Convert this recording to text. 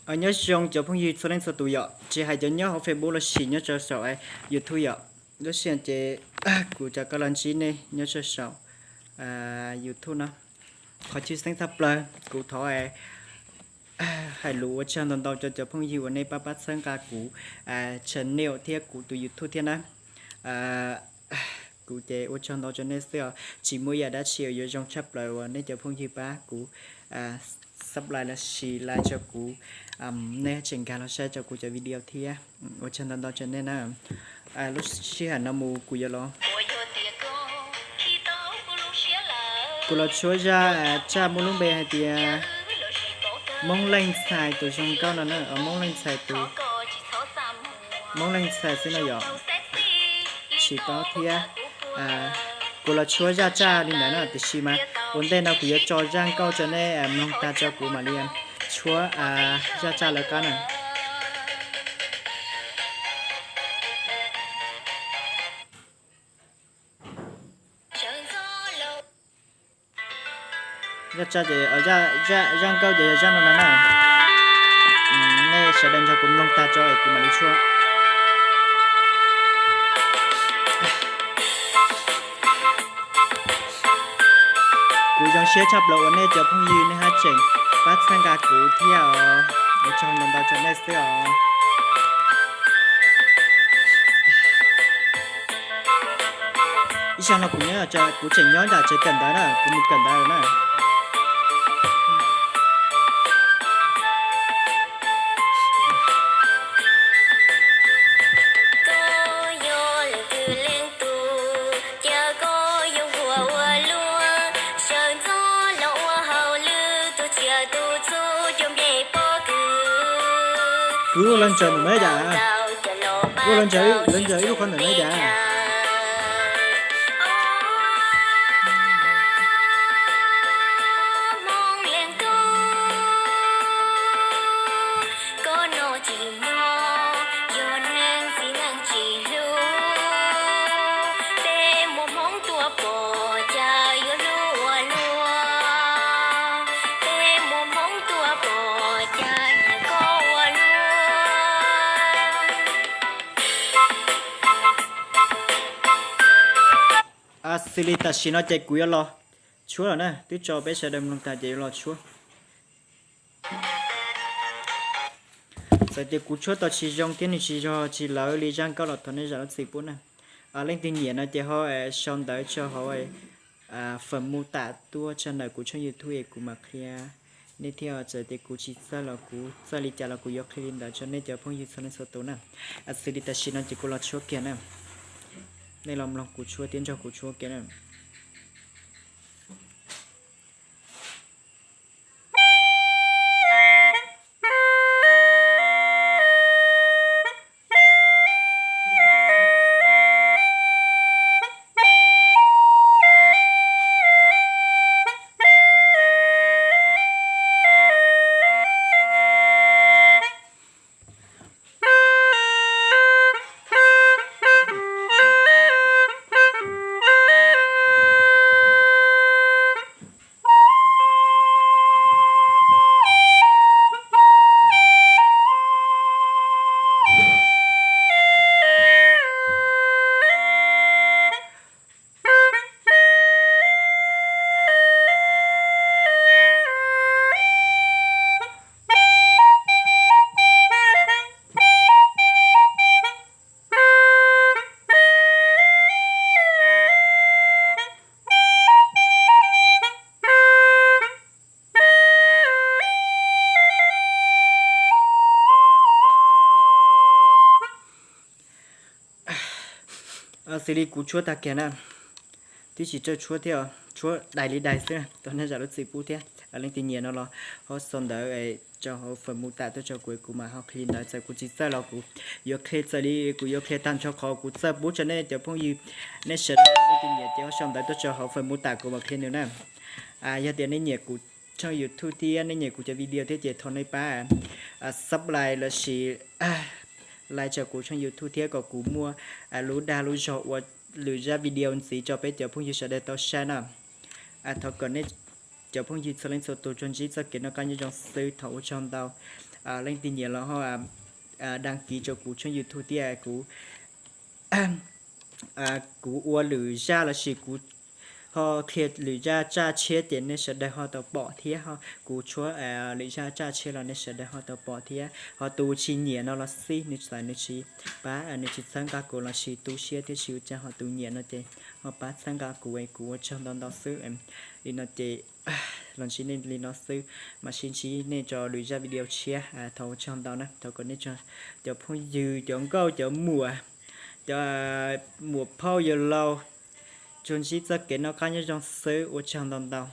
Nyob zoo cov phooj ywg txhua leej txhua tus yom, tsis hais cov nyob hauv Facebook los sis nyob rau saum YouTube yom. Lub sij hawm ces kuv rov qab los ntsib nej nyob rau saum YouTube no. Qhov tshwj xeeb tshaj plaws kuv thov hais lus ua tsaug ntau ntau rau cov phooj ywg uas nej pab pab txhawb nqa kuv channel thiab kuv tus YouTube thiab na. Kuv ces ua tsaug ntau rau nej xwb os, tsis muaj ib yam dab tsi uas yuav zoo tshaj plaws uas nej cov phooj ywg pab kuv subscribe los sis like rau kuv, nej tseem nkag los saib rau kuv cov video thiab. Ua tsaug ntau ntau rau nej na. Lub sij hawm no mus kuv yuav los, kuv los tshuab zaj tsaj muaj lub npe hais tias Moob Leej Txhais tus zoo nkauj no na, Moob Leej Txhais tus, Moob Leej Txhais xwb no yom. Tsis paub thiab. Kuv los tshuab zaj tsaj li ntawd na, tiam sis mas ua ntej no kuv yuav tso zaj nkauj rau nej mloog tag tso kuv mam li tshuab zaj tsaj lawv qab na. Zaj tsaj ces, zaj nkauj ces yog zaj no no na. Nej sawv daws nrog kuv mloog tag tso es kuv mam li tshuab. Kuv zoo siab tshaj plaws uas nej cov phooj ywg nej haj tseem pab txhawb nqa kuv thiab os. Ua tsaug ntau ntau rau nej xwb os. Ib zaug no kuv nyob, kuv tseem nyob nram tsev kawm ntawv na, kuv mus kawm ntawv lawm na. Kuv ua lawv ntsaws ntawm no cas? Kuv ua lawv ntsaws ib lub qhov ntawm no cas? Xws li tam sim no ces kuv yuav los tshuab lawm na, twb tso peb sawv daws mloog tag ces yuav los tshuab. Txawm tias kuv tshuab tau tsis zoo thiab nws tsis yog tsis lawv li zaj nkauj los thov nej zam lub txim pub na. Leej twg nyiam no ces ho sau ntawv tso hauv fem mu tam tuaj tsa ntawm kuv tshooj YouTube es kuv mam qhia nej thiab. Txawm tias kuv tsis txawj los kuv txawj li cas los kuv yuav qhia li ntawd rau nej cov phooj ywg txhua leej txhua tus na. Xws li tam sim no ces kuv los tshuab kiag na. Nej los mloog kuv tshuab thiab nrog kuv tshuab kiag na. Xws li kuv tshuab tag kiag na, twb tsis txawj tshuab thiab, tshuab dais li dais xwb, thov nej zam lub txim pub thiab. Leej twg nyiam no los ho sau ntawv rau hauv fem mu tam tuaj rau kuv, kuv mam ho qhia li ntawd. Txawm kuv tsis txawj los kuv yuav qhia, txawm li kuv yuav qhia tag nrho qhov kuv txawj pub rau nej cov phooj ywg, nej sawv daws leej twg nyiam ces ho sau ntawv tuaj rau hauv fem mu tam kuv mam qhia nws na. Yog tias nej nyiam kuv tshooj YouTube thiab nej nyiam kuv cov video thiab ces thov nej pab subscribe los sis like rau kuv tshooj YouTube thiab kom kuv muaj lub dag lub zog ua lwm zaj video ntxiv rau peb cov phooj ywg sawv daws tau saib na. Thov kom nej cov phooj ywg txhua leej txhua tus tsuas ntsib txoj kev noj qab nyob zoo xwb, thov ua tsaug ntau. Leej twg nyiam los ho đăng ký rau kuv tshooj YouTube thiab kuv kuv ua lwm zaj lossis kuv ho qhia lwm zaj tsaj tshiab ces nej sawv daws ho tau pom thiab ho kuv tshuab lwm zaj tsaj tshiab los nej sawv daws ho tau pom thiab ho tus tsis nyiam no los xij nws txawm nws tsis pab nws tsis txhawb nqa kuv lossis tu siab thiab tsis ua cas ho tus nyiam no ces ho pab txhawb nqa kuv es kuv ua tsaug ntau ntau xwb. Li no ces los ntsib nej li no xwb mas sib ntsib nej rau lwm zaj video tshiab. Thov ua tsaug ntau na, thov kom nej cov phooj ywg cov nkauj cov muam cov muam phauj yawg laus tsuas ntsib txoj kev noj qab nyob zoo xwb, ua tsaug ntau ntau.